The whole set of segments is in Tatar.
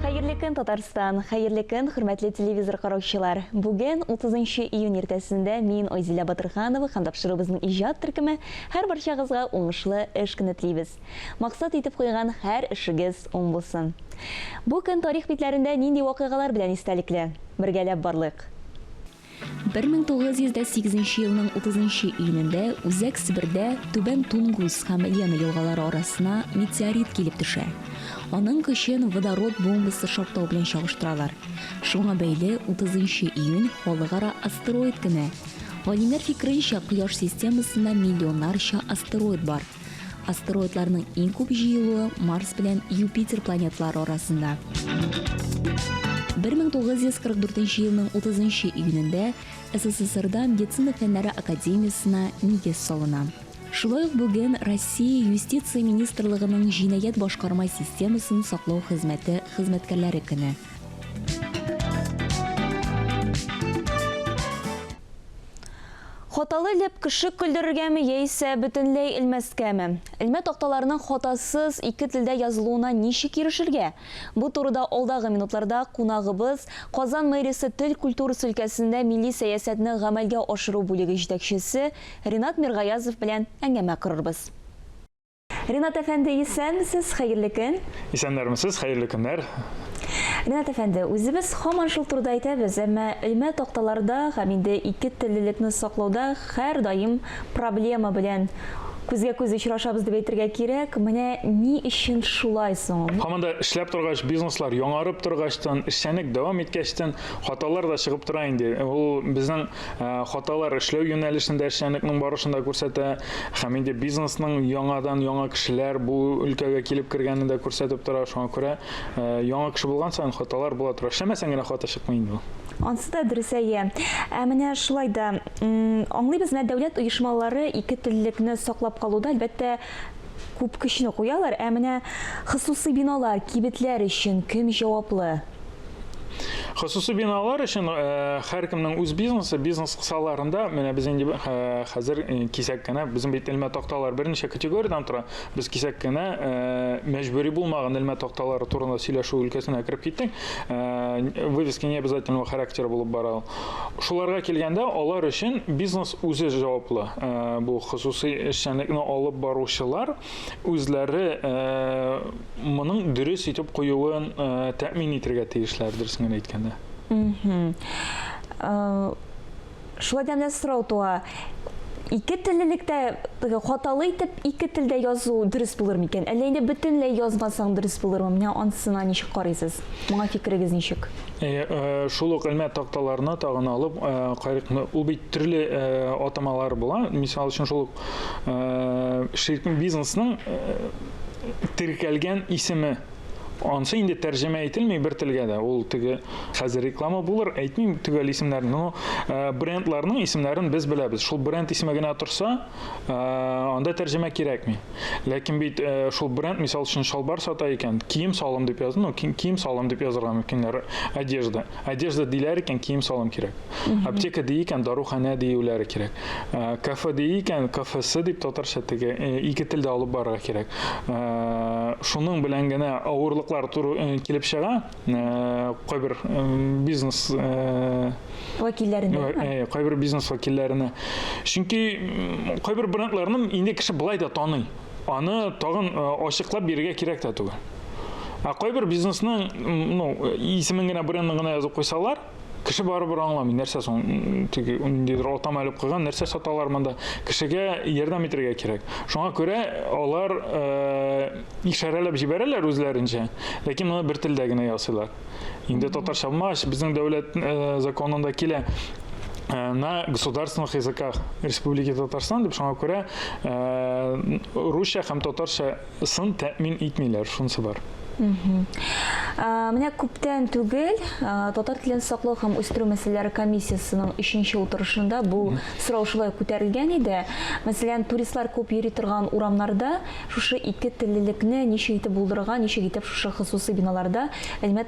Хәерле көн, Татарстан! Хәерле көн, хөрмәтле телевизор караучылар! Бүген 30 июнь иртәсендә мин, Айзилә Батырханова һәм тапшыруыбызның иҗат төркеме һәр барчагызга уңышлы эш көне телибез. Максат итеп куйган һәр эшегез уң булсын. Бу көн тарих битләрендә нинди вакыйгалар белән истәлекле? Бергәләп барлыйк. 1908 нче елның 30 нчы июнендә Үзәк Себердә Түбән Тунгус һәм Лена елгалары арасына метеорит килеп төшә. Аның көчен водород бомбасы шартлау белән чагыштыралар. Шуңа бәйле 30 нчы июнь халыкара астероид көне. Галимнәр фикеренчә, Кояш системасында миллионнарча астероид бар. Астероидларның иң күп җыелуы Марс белән Юпитер планеталары арасында. 1944 елның 30 июнендә СССРда Медицина фәннәре академиясенә нигез салына. Шулай ук бүген Россия Юстиция министрлыгының җинаять башкарма системасын саклау хезмәте хезмәткәрләре көне. Хаталы элеп кеше көлдерергәме яисә бөтенләй элмәскәме? Элмә такталарның хатасыз ике телдә язылуына ничек ирешергә? Бу турыда алдагы минутларда кунагыбыз, Казан мэриясе тел культурасы өлкәсендә милли сәясәтне гамәлгә ашыру бүлеге җитәкчесе Ринат Миргаязов белән әңгәмә корырбыз. Ринат әфәнде, исәнмесез, хәерле көн. Исәннәрмесез, хәерле көннәр. Ринат әфәнде, үзебез һаман шул турыда әйтәбез, әмма элмә такталарда һәм инде ике теллелекне саклауда һәрдаим проблема белән күзгә-күз очрашабыз дип әйтергә кирәк. Менә ни өчен шулай соң ул? Һаман да эшләп торгач, бизнеслар яңарып торгачтан, эшчәнлек дәвам иткәчтен, хаталар да чыгып тора инде. Ул безнең Э, хаталар эшләү юнәлешендә эшчәнлекнең барышында күрсәтә һәм инде бизнесның яңадан яңа кешеләр бу өлкәгә килеп кергәнен дә күрсәтеп тора. Шуңа күрә э, яңа кеше булган саен хаталар була тора. Эшләмәсәң генә хата чыкмый инде ул. Ансы да дөрес, әйе. Ә менә шулай да аңлыйбыз, менә дәүләт оешмалары ике теллекне саклап калуда, әлбәттә, күп көчне куялар. Ә менә хосусый биналар, кибетләр өчен кем җаваплы? Хосусый биналар өчен э, һәркемнең үз бизнесы, бизнес кысаларында менә без инде э, хәзер э, кисәк кенә безнең бит элмә такталар берничә категориядән тора. Без кисәк кенә мәҗбүри булмаган элмә такталары турында сөйләшү өлкәсенә кереп киттек. Вывески не обязательного характера булып бара. Шуларга килгәндә, алар өчен бизнес үзе җаваплы. Бу хосусый эшчәнлекне алып баручылар үзләре моның дөрес итеп куюын тәэмин итергә тиешләр, дөресен генә әйткәндә. Шулай да менә сорау туа. Ике теллелектә теге хаталы итеп ике телдә язу дөрес булыр микән? Әллә инде бөтенләй язмасаң дөрес булырмы? Менә анысына ничек карыйсыз? Моңа фикерегез ничек? Шул ук элмә такталарны тагын алып карыйк. Ул бит төрле атамалар була. Мисал өчен, шул ук ширкәт бизнесның теркәлгән исеме Ансы инде тәрҗемә ителми бер телгә дә. Ул теге хәзер реклама булыр, әйтмим төгәл исемнәрен, но брендларның исемнәрен без беләбез. Шул бренд исеме генә торса, анда тәрҗемә кирәкми. Ләкин бит шул бренд, мисал өчен, чалбар сата икән, кием салым дип яз, ну, кием салым дип язырга мөмкиннәр. Одежда. Одежда диләр икән, кием салым кирәк. Аптека ди икән, даруханә диюләре кирәк. Э, кафе ди икән, кафесы дип татарча теге э, ике телдә алып барырга кирәк. Э, шуның белән генә авырлыклар туры килеп чыга. Кайбер бизнес вәкилләренә. Кайбер бизнес вәкилләренә. Чөнки кайбер брендларны инде кеше былай да таный. Аны тагын ачыклап бирергә кирәк тә түгел. Ә кайбер бизнесның, ну, исемен генә брендын гына язып куйсалар, Кеше барыбер аңламый, нәрсә соң, теге ниндидер атама элеп куйган, нәрсә саталар монда. Кешегә ярдәм итәргә кирәк. Шуңа күрә алар э, ишарәләп җибәрәләр үзләренчә, ләкин моны бер телдә генә ясыйлар. Инде татарча булмагач, безнең дәүләт э, законында килә э, на государственных языках Республики Татарстан дип, шуңа күрә э, русча һәм татарча сын тәэмин итмиләр, шунысы бар. Менә күптән түгел татар телен саклау һәм үстерү мәсьәләләре комиссиясенең өченче утырышында бу сорау шулай күтәрелгән иде. Мәсәлән, туристлар күп йөри торган урамнарда шушы ике теллелекне ничек итеп булдырырга, ничек итеп шушы хосусый биналарда элмә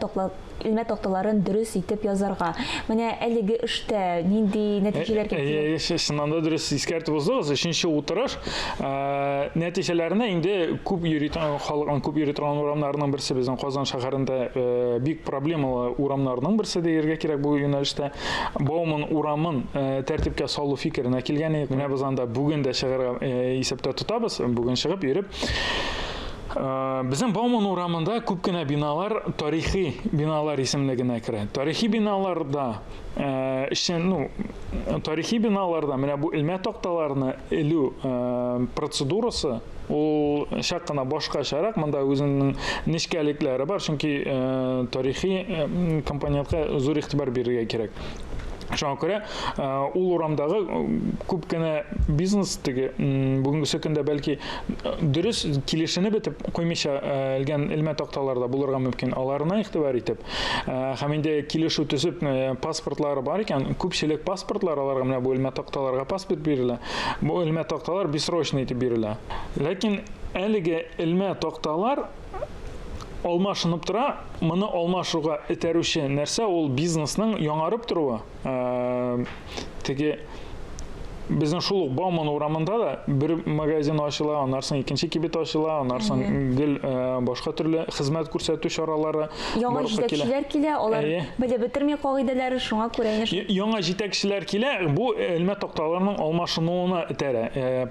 элмә такталарын дөрес итеп язарга. Менә әлеге эштә нинди нәтиҗәләргә килә? Чыннан да дөрес искәртеп уздыгыз. Өченче утырыш нәтиҗәләренә инде күп йөри халыкның күп йөри торган урамнарының берсе берсе безнең Казан шәһәрендә бик проблемалы урамнарның берсе дияргә кирәк бу юнәлештә. Бауман урамын тәртипкә салу фикеренә килгән идек. Менә без анда бүген дә чыгарга исәптә тотабыз. Бүген чыгып йөреп Безнең Бауман урамында күп кенә биналар тарихи биналар исемлегенә керә. Тарихи биналарда эшчән, ну, тарихи биналарда менә бу элмә такталарны элү процедурасы ул чак кына башкачарак, монда үзенең нечкәлекләре бар, чөнки тарихи компонентка зур игътибар бирергә кирәк. Шуңа күрә ул урамдагы күп кенә бизнес теге бүгенгесе көндә бәлки дөрес килешенеп бетеп куймыйча элгән элмә такталар да булырга мөмкин. Аларына игътибар итеп һәм инде килешү төзеп паспортлары бар икән, күпчелек паспортлар аларга менә бу элмә такталарга паспорт бирелә. Бу элмә такталар бессрочный итеп бирелә. Ләкин әлеге элмә такталар алмашынып тора. Моны алмашуга этәрүче нәрсә ул бизнесның яңарып торуы. Теге безнең шул ук Бауман урамында да бер магазин ачыла, аннан соң икенче кибет ачыла, аннан соң гел башка төрле хезмәт күрсәтү чаралары Яңа җитәкчеләр килә, алар белеп бетерми кагыйдәләре, шуңа күрә инде Яңа җитәкчеләр килә, бу элмә такталарның алмашынуына этәрә.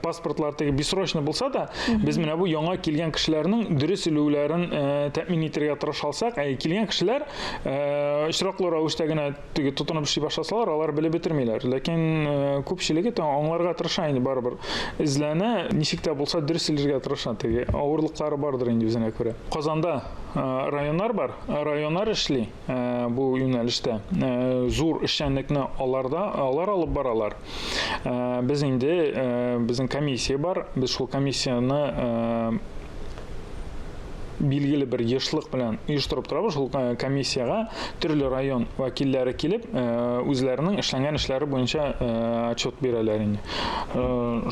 Паспортлар теге бессрочный булса да, Без менә бу яңа килгән кешеләрнең дөрес элүләрен э, тәэмин итәргә тырыша алсак, ә килгән кешеләр э, очраклы рәвештә генә теге тотынып эшли башласалар, алар белеп бетермиләр. Ләкин э, күпчелеге тә аңларга тырыша инде барыбер. Эзләнә, ничек тә булса дөрес элергә тырыша. Теге авырлыклары бардыр инде үзенә күрә. Казанда районнар бар, районнар эшли. Э, бу юнәлештә э, зур эшчәнлекне аларда алар алып баралар. Э, без инде безнең комиссия бар, без шул комиссияне билгеле бер ешлык белән оештырып торабыз. Шул комиссиягә төрле район вәкилләре килеп, үзләренең эшләнгән эшләре буенча отчет бирәләр инде.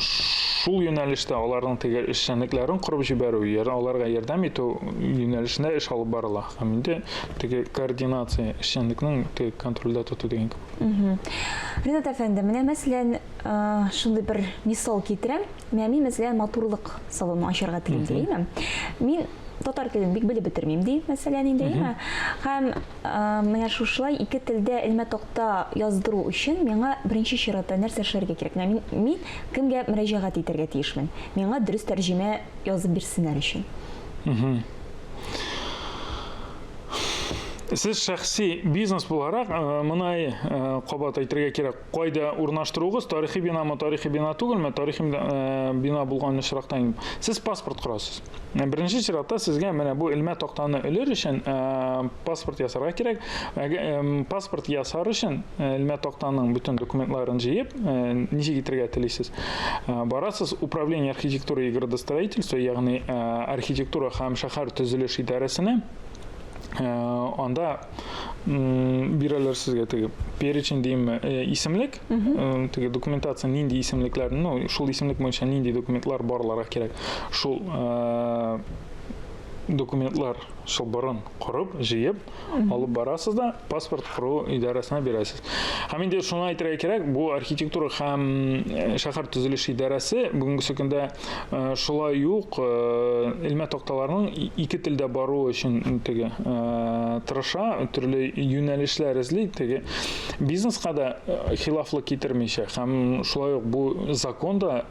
Шул юнәлештә аларның теге эшчәнлекләрен корып җибәрү, аларга ярдәм итү юнәлешендә эш алып барыла. Һәм инде теге координация эшчәнлекнең теге контрольдә тоту дигән кебек. Ринат әфәнде, менә мәсәлән, шундый бер мисал китерәм. Менә мин мәсәлән матурлык салоны ачарга телим, димме? Мин татар телен бик белеп бетермим, ди, мәсәлән, инде, әйеме? Һәм менә шушылай ике телдә элмә такта яздыру өчен миңа беренче чиратта нәрсә эшләргә кирәк? Менә мин, мин кемгә мөрәҗәгать итәргә тиешмен? Миңа дөрес тәрҗемә язып бирсеннәр өчен. Сез шәхси бизнес буларак, э, моны э, кабат әйтергә кирәк, кайда урнаштыруыгыз, тарихи бинамы, тарихи бина түгелме, тарихи э, бина булган очракта сез паспорт корасыз. Беренче чиратта сезгә менә бу элмә тактаны элер өчен паспорт ясарга кирәк. Паспорт ясар өчен элмә тактаның бөтен документларын җыеп, ничек итәргә телисез? Барасыз управление архитектуры и градостроительства, ягъни архитектура һәм шәһәр төзелеш идарәсенә. Анда бирәләр сезгә теге перечень димме, исемлек, теге документация нинди исемлекләр, ну, шул исемлек буенча нинди документлар барларга кирәк. Шул документлар чылбырын корып, җыеп, алып барасыз да паспорт кору идарәсенә бирәсез. Һәм инде шуны әйтергә кирәк, бу архитектура һәм э, шәһәр төзелеше идарәсе бүгенге көндә э, шулай ук э, элмә такталарның ике телдә баруы өчен теге тырыша, төрле юнәлешләр эзли, теге бизнеска да хилафлык китермичә һәм шулай ук бу закон да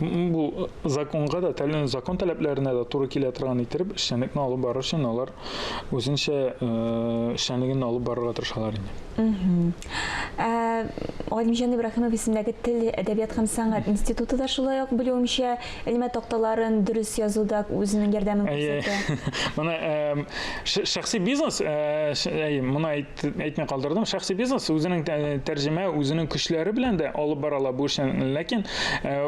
бу законга да, закон таләпләренә дә туры килә торган итеп эшчәнлекне алып барыр өчен алар үзенчә эшчәнлеген алып барырга тырышалар инде. Ә, Галимҗан Ибраһимов исемендәге тел, әдәбият һәм сәнгать институты да шулай ук белүемчә элмә такталарын дөрес язуда үзенең ярдәмен күрсәтә. Моны шәхси бизнес, әйе, моны әйтми калдырдым. Шәхси бизнес үзенең тәрҗемә, үзенең көчләре белән дә алып бара ала бу эшне. Ләкин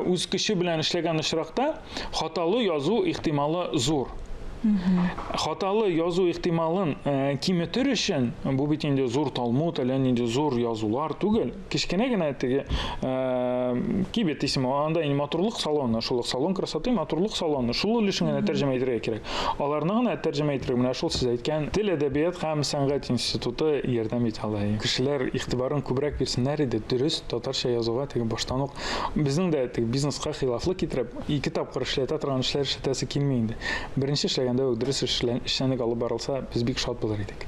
үз көче белән эшләгән очракта хаталы язу ихтималы зур. Хаталы язу ихтималын э, киметер өчен, бу бит инде зур Талмуд, әллә нинди зур язулар түгел, кечкенә генә теге э, кибет исеме, анда инде матурлык салоны, шул ук салон красоты, матурлык салоны, шул өлешен генә тәрҗемә итәргә кирәк. Аларны гына тәрҗемә итәргә менә шул сез әйткән тел, әдәбият һәм сәнгать институты ярдәм итә ала. Кешеләр игътибарын күбрәк бирсеннәр иде, дөрес татарча язуга теге баштан ук безнең дә теге бизнеска хилафлык китереп, ике тапкыр эшләтә торган эшләр эшләтәсе килми инде. Беренче эшләгәндә үк дөрес эшчәнлек алып барылса, без бик шат булыр идек.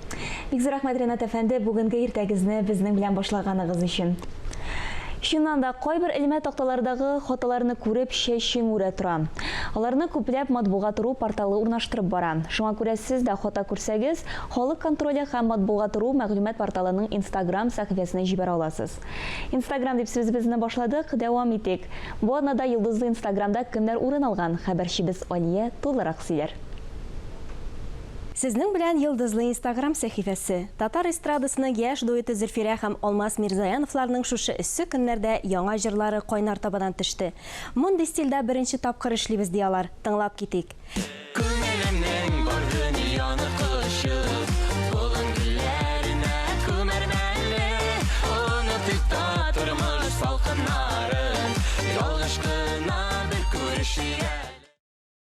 Бик зур рәхмәт, Ренат әфәнде, бүгенге иртәгезне безнең белән башлаганыгыз өчен. Чыннан да, кайбер элмә такталардагы хаталарны күреп, чәчең үрә тора. Аларны күпләп Матбугат.ру порталы урнаштырып бара. Шуңа күрә сез дә хата күрсәгез, Халык контроле һәм Матбугат.ру мәгълүмат порталының Инстаграм сәхифәсенә җибәрә аласыз. Инстаграм дип сүзебезне башладык, дәвам итик. Бу атнада Йолдызлы Инстаграмда кемнәр урын алган, хәбәрчебез Алия тулырак сөйләр. Сезнең белән Йолдызлы Инстаграм сәхифәсе. Татар эстрадасының яшь дуэты Зөлфирә һәм Алмаз Мирзаяновларның шушы эссе көннәрдә яңа җырлары кайнар табадан төште. Мондый стильдә беренче тапкыр эшлибез, ди алар. Тыңлап китик. Күңелемнең бар дөньяны кочып, Болын гөлләренә күмәрмен әле. Онытыйк та тормыш салкыннарын, Ялгыш кына бер күрешик әле.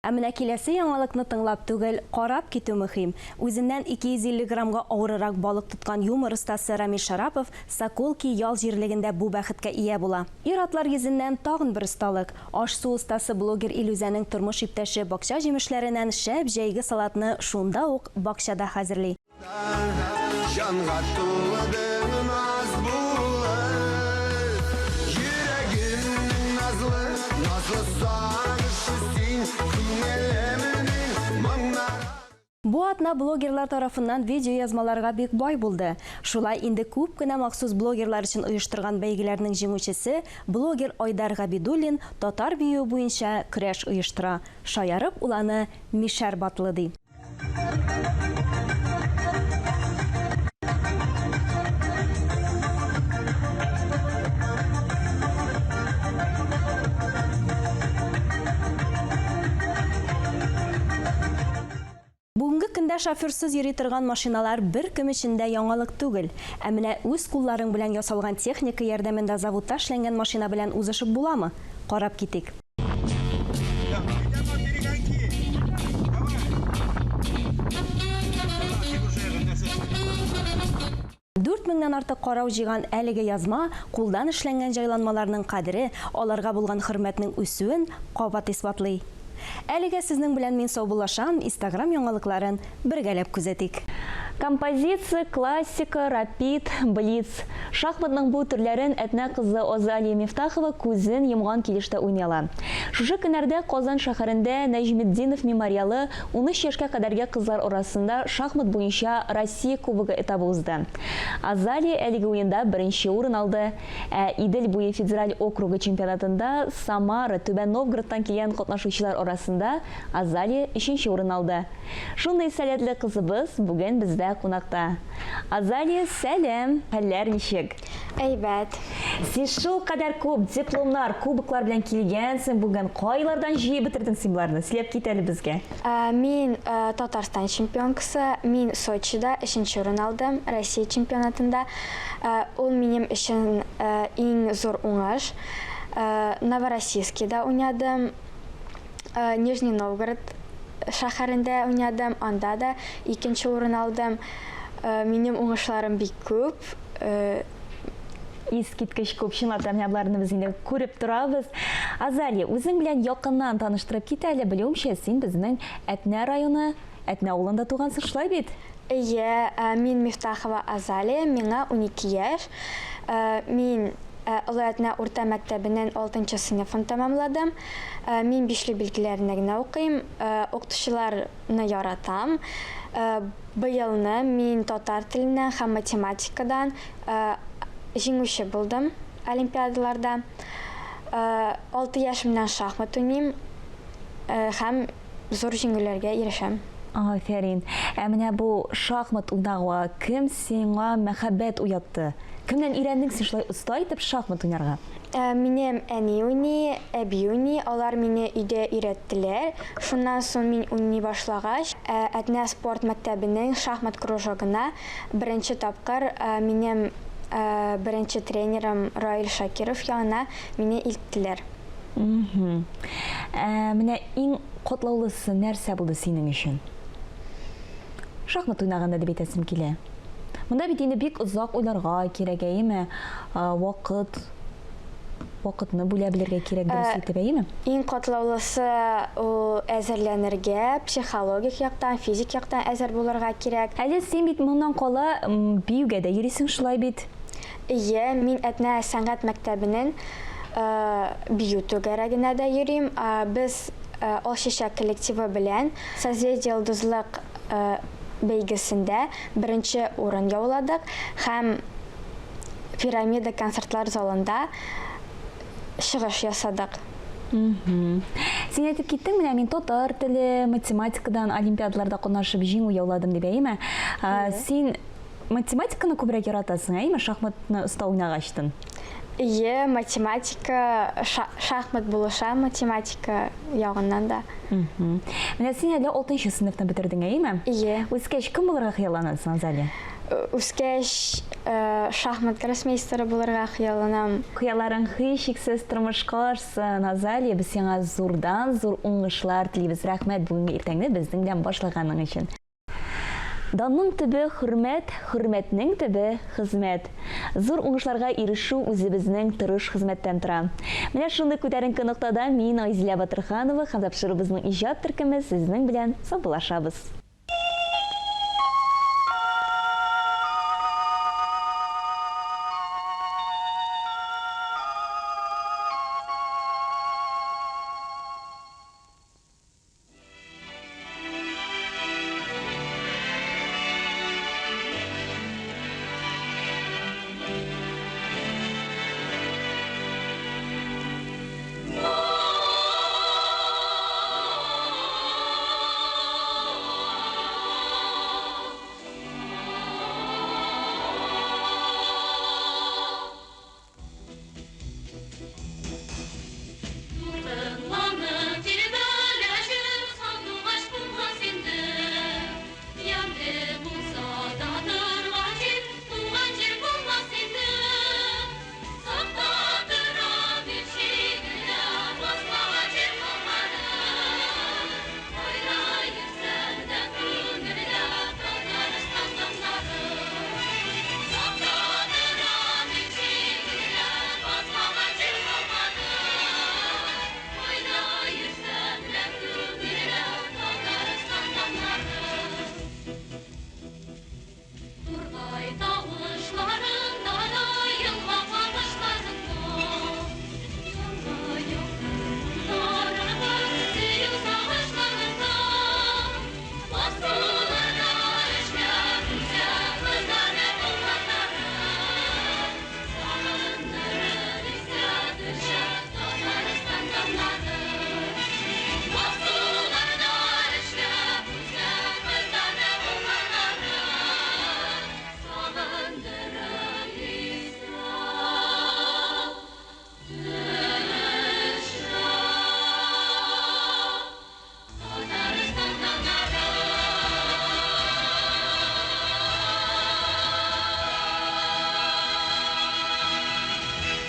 Ә менә киләсе яңалыкны тыңлап түгел, карап китү мөһим. Үзеннән 250 граммга авырырак балык тоткан юмор остасы Рамил Шарапов Соколки ял җирлегендә бу бәхеткә ия була. Ир-атлар йөзеннән тагын бер осталык. Аш-су остасы блогер Илүзәнең тормыш иптәше бакча җимешләреннән шәп җәйге салатны шунда ук бакчада хәзерли. Җанга тулыдың наз булып, Йөрәгемнең назлы, назлы сагышы син, Күңелемнең моңнары. Бу атна блогерлар тарафыннан видеоязмаларга бик бай булды. Шулай инде күп кенә махсус блогерлар өчен оештырган бәйгеләрнең җиңүчесе, блогер Айдар Габидуллин татар биюе буенча көрәш оештыра. Шаярып ул аны Мишәр батлы ди. Бүгенге көндә шоферсыз йөри торган машиналар беркем өчен дә яңалык түгел. Ә менә үз кулларың белән ясалган техника ярдәмендә заводта эшләнгән машина белән узышып буламы? Карап китик. Дүрт меңнән артык карау җыйган әлеге язма кулдан эшләнгән җайланмаларның кадере, аларга булган хөрмәтнең үсүен кабат исбатлый. Әлегә сезнең белән мин саубуллашам, Инстаграм яңалыкларын бергәләп күзәтик. Композиция, классика, рапид, блиц. Шахматның бу төрләрен Әтнә кызы Азалия Мифтахова күзен йомган килеш тә уйный ала. Шушы көннәрдә Казан шәһәрендә Нәҗметдинов мемориалы 13 яшькә кадәрге кызлар арасында шахмат буенча Россия Кубогы этабы узды. Азалия әлеге уенда беренче урын алды. Ә Идел буе федераль округы чемпионатында Самара, Түбән Новгородтан килгән катнашучылар арасында Азалия өченче урын алды. Шундый сәләтле кызыбыз бүген бездә кунакта. Азалия, сәлам! Хәлләр ничек? Әйбәт. Син шулкадәр күп дипломнар, кубоклар белән килгәнсең бүген. Кайлардан җыеп бетердең син боларны? Сөйләп кит әле безгә. Мин Татарстан чемпионкасы, мин Сочида өченче урын алдым, Россия чемпионатында. Ул минем өчен иң зур уңыш. Новороссийскида уйнадым. Нижний Новгород шәһәрендә уйнадым, анда да икенче урын алдым. Минем уңышларым бик күп. Искиткеч күп, чынлап та, менә боларны без инде күреп торабыз. Азалия, үзең белән якыннан таныштырып кит әле, белүемчә, син безнең Әтнә районы, Әтнә авылында тугансың, шулай бит? Әйе, мин Мифтахова Азалия, миңа 12 яшь. Мин Олы Әтнә урта мәктәбенең алтынчы сыйныфын тәмамладым. Мин бишле билгеләренә генә укыйм. Укытучыларны яратам. Быелны мин татар теленнән һәм математикадан җиңүче булдым олимпиадаларда. Алты яшемнән шахмат уйныйм һәм зур җиңүләргә ирешәм. Афәрин! Ә менә бу шахмат уйнауга кем сиңа мәхәббәт уятты? Кемнән өйрәндең син шулай оста итеп шахмат уйнарга? Минем әни уйный, әби уйный, алар мине өйдә өйрәттеләр. Шуннан соң мин уйный башлагач, Әтнә спорт мәктәбенең шахмат кружогына беренче тапкыр минем беренче тренерым Раил Шакиров янына мине илттеләр. Ә менә иң катлаулысы нәрсә булды синең өчен? Шахмат уйнаганда дип әйтәсем килә. Монда бит инде бик озак уйларга кирәк, әйеме? Вакыт, вакытны бүлә белергә кирәк дөрес итеп, әйеме? Иң катлаулысы ул әзерләнергә, психологик яктан, физик яктан әзер булырга кирәк. Әле син бит моннан кала биюгә дә йөрисең, шулай бит? Әйе, мин Әтнә сәнгать мәктәбенең бию түгәрәгенә дә йөрим. Без Алчәчәк коллективы белән Созвездие-Йолдызлык бәйгесендә беренче урын яуладык һәм Пирамида концертлар залында чыгыш ясадык. Син әйтеп киттең, менә мин татар теле, математикадан олимпиадаларда катнашып җиңү яуладым дип, әйеме? Син математиканы күбрәк яратасың, әйеме, шахматны оста уйнагачтын? Ие, математика, шахмат булыша математика ягыннан да. Менә син әле алтынчы сыйныфны бетердең, әйеме? Ие. Үскәч кем булырга хыялланасың, Азалия? Үскәч, шахмат гроссмейстеры булырга хыялланам. Хыялларың һичшиксез тормышка ашсын, Азалия, без сиңа зурдан-зур уңышлар телибез. Рәхмәт бүгенге иртәңне безнең белән башлаганың өчен. Данның төбе, хөрмәт, хөрмәтнең төбе, хезмәт. Зур уңышларга ирешү үзебезнең тырыш хезмәттән тора. Менә шундый күтәренке ноктада мин, Айзилә Батырханова һәм тапшыруыбызның иҗат төркеме сезнең белән саубуллашабыз.